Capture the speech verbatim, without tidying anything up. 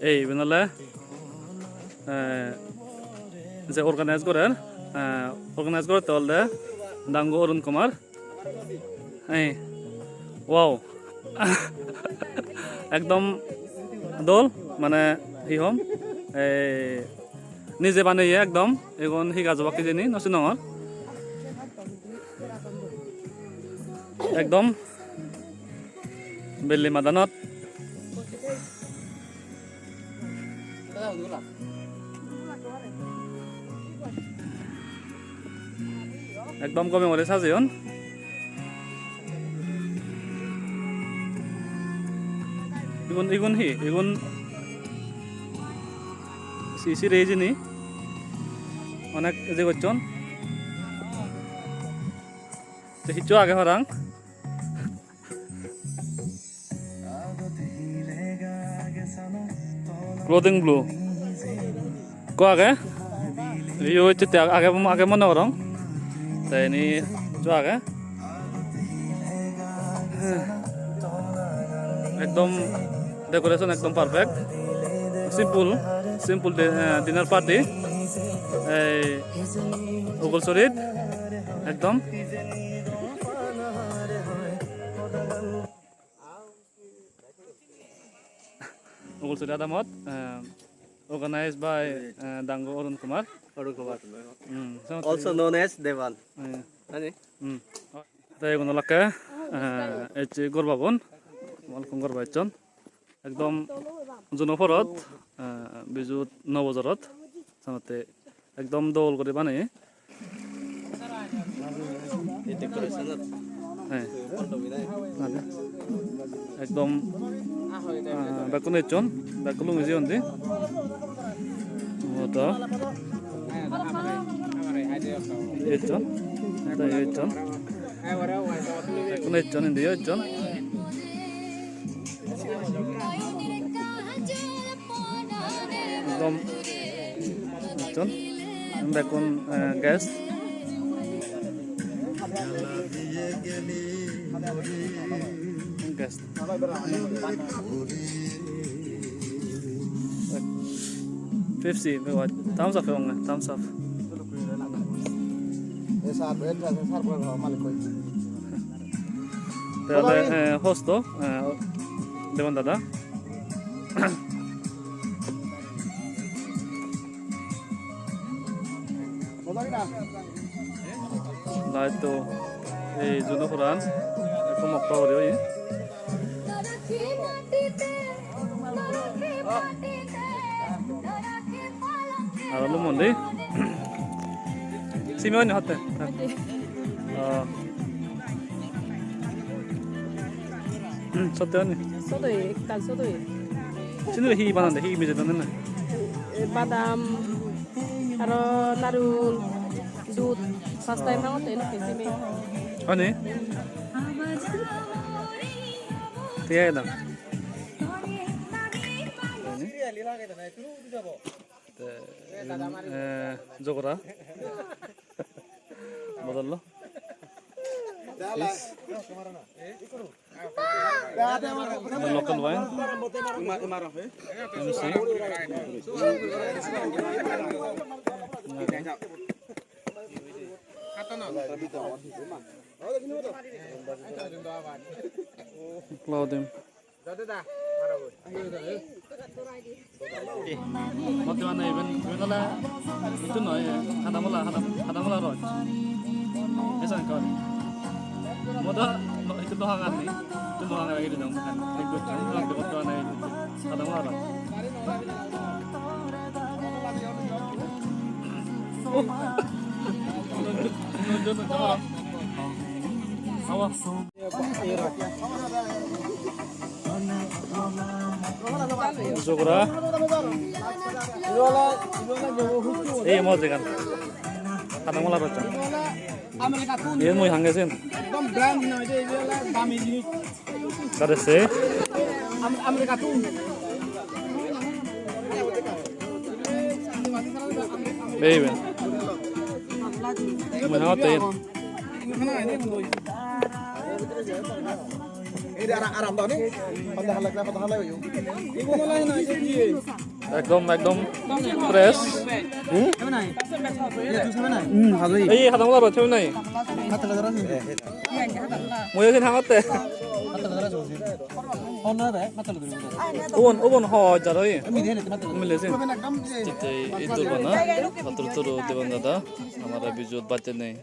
Ei, iben ole, eh, je organize gorer, eh, organize gorer te olode Dangu Arun Kumar. Ei, wow. Ekdom dol, mane hi hom? Ei, nije baneye ekdom. Igun hi gaj obak hijeni, no sinongor. Ekdom belli madanot. Ekdom gome guri sajeyon. Igun, igun hi? Igun si, sire hijeni. Onek eje gocchon. Te hissu age parang. Clothing blue. Ekko age. Iyo hocche te age, age mone gorong. Te ini hissu age. Ekdom decoration ekdom perfect. Simple, simple di-, eh, dinner party. Ei Ugolsorit ekdom. Ugolsuri adamot, eh, organized by, eh, Dangu Arun Kumar. Arun Kumar. Hmm, so Also known as Devan. Eh. Ani? Hmm. Te igun olakke, eh, ecche gorba gun, balukun gorba ecchon. Ekdom juno porot, eh, Bijut no bojorot, senotte ekdom dol guri baneye. Ei decoration-ot. He. Ekdom, ah, bekkun ecchon, bekkun lungi jeyon de. Oto. Ecchon, te ecchon. Bekkun ecchon, indi ecchon. Ekdom ecchon. Bekkun, eh, guest. Guest. Pepsi, thumbs up ebong, thumbs up. Te ole, eh, host-o, eh, Devan dada. Light-to ei juno poran ekko mokto guri oye. Aro lumon de. Simi oini hotte? Oh. Hmm, sotte oini? Sodoi, ektal sodoi. Sini hi banande, hi mijedon na? Eh, badam, aro narul, dud, first time hangotte enokke simi. Oini? Tiya edam. Te, eh, jogora. Bodollo. Fish. Local wine. M C. Claudim. Bottomane iben, iben ole hissu noi, hadamola, hada-, hadamola roj. Esan ekkan. Modo, no, hissu no hangar ni. Hissu no hangar ni dong. Ek bottomane hadamola roj. Oh. Awa. Jogora. Ei mo jegan. Hadamola roj. America tun. Iyen mui hange sen. Ekdom brand noi de, ibe ole dami jinis. Kare se? Am-, America tun. Ei be. Mui na te. Ekdom, ekdom fresh. Hmm? Hmm, hajai. Ei, hadam ola roche nai. Mui esin hangotte. Ubon, ubon ho jaro ei. Mile sin. Titte ei durbo na. Pattur turu diban dada. Amare bijut bacche nei.